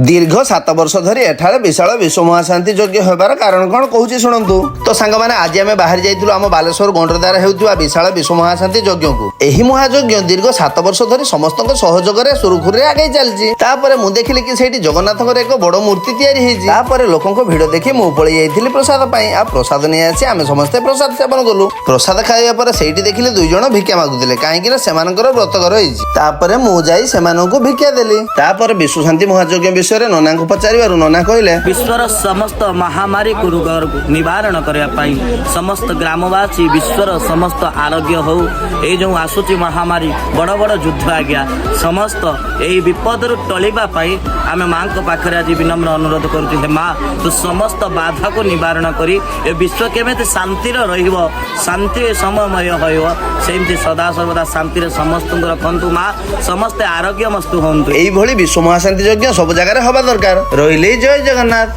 ଦୀର୍ଘ 7 ବର୍ଷ ଧରି ଏଠାରେ ବିଶାଳ ବିଶ୍ୱ ମହାଶାନ୍ତି ଯଜ୍ଞ ହେବାର କାରଣ କଣ କହୁଛି ଶୁଣନ୍ତୁ। ତ ସାଙ୍ଗମାନେ, ଆଜି ଆମେ ବାହାରି ଯାଇଥିଲୁ ଆମ ବାଲେଶ୍ୱର ଗଣ୍ଡରଦାରେ ହେଉଥିବା ବିଶାଳ ବିଶ୍ୱ ମହାଶାନ୍ତି ଯଜ୍ଞକୁ। ଏହି ମହାଯଜ୍ଞ ଦୀର୍ଘ 7 ବର୍ଷ ଧରି ସମସ୍ତଙ୍କ ସହଯୋଗରେ ସୁରୁଖୁରୁରେ ଆଗେଇ ଚାଲିଛି। ତାପରେ ମୁଁ ଦେଖିଲି କି ସେଇଠି ଜଗନ୍ନାଥଙ୍କର ଏକ ବଡ ମୂର୍ତ୍ତି ତିଆରି ହେଇଛି। ତାପରେ ଲୋକଙ୍କ ଭିଡ ଦେଖି ମୁଁ ପଳେଇ ଯାଇଥିଲି ପ୍ରସାଦ ପାଇଁ। ଆଉ ପ୍ରସାଦ ନେଇ ଆସି ଆମେ ସମସ୍ତେ ପ୍ରସାଦ ସେବନ କଲୁ। ପ୍ରସାଦ ଖାଇବା ପରେ ସେଇଠି ଦେଖିଲି ଦୁଇ ଜଣ ଭିକ୍ଷା ମାଗୁଥିଲେ, କାହିଁକି ନା ସେମାନଙ୍କର ବ୍ରତଘର ହେଇଛି। ତାପରେ ମୁଁ ଯାଇ ସେମାନଙ୍କୁ ଭିକ୍ଷା ଦେଲି। ତାପରେ ବିଶ୍ୱ ଶାନ୍ତି ମହାଯଜ୍ଞ ବିଷୟରେ ନନାଙ୍କୁ ପଚାରିବାରୁ ନନା କହିଲେ, ବିଶ୍ୱର ସମସ୍ତ ମହାମାରୀକୁ, ରୋଗକୁ ନିବାରଣ କରିବା ପାଇଁ ସମସ୍ତ ଗ୍ରାମବାସୀ, ବିଶ୍ୱର ସମସ୍ତ ଆରୋଗ୍ୟ ହଉ। ଏଇ ଯେଉଁ ଆସୁଛି ମହାମାରୀ, ବଡ଼ ବଡ଼ ଯୁଦ୍ଧ ଆଜ୍ଞା, ସମସ୍ତ ଏଇ ବିପଦରୁ ଟଳିବା ପାଇଁ ଆମେ ମାଙ୍କ ପାଖରେ ଆଜି ବିନମ୍ର ଅନୁରୋଧ କରୁଛୁ। ହେ ମା, ତୁ ସମସ୍ତ ବାଧାକୁ ନିବାରଣ କରି ଏ ବିଶ୍ୱ କେମିତି ଶାନ୍ତିର ରହିବ, ଶାନ୍ତି ସମୟମୟ ରହିବ, ସେମିତି ସଦାସର୍ବଦା ଶାନ୍ତିରେ ସମସ୍ତଙ୍କୁ ରଖନ୍ତୁ ମା। ସମସ୍ତେ ଆରୋଗ୍ୟମସ୍ତୁ ହୁଅନ୍ତୁ। ଏଇଭଳି ବିଶ୍ୱ ମହାଶାନ୍ତି ଯଜ୍ଞ ସବୁ ଜାଗାରେ ହବା ଦରକାର। ରହିଲି, ଜୟ ଜଗନ୍ନାଥ।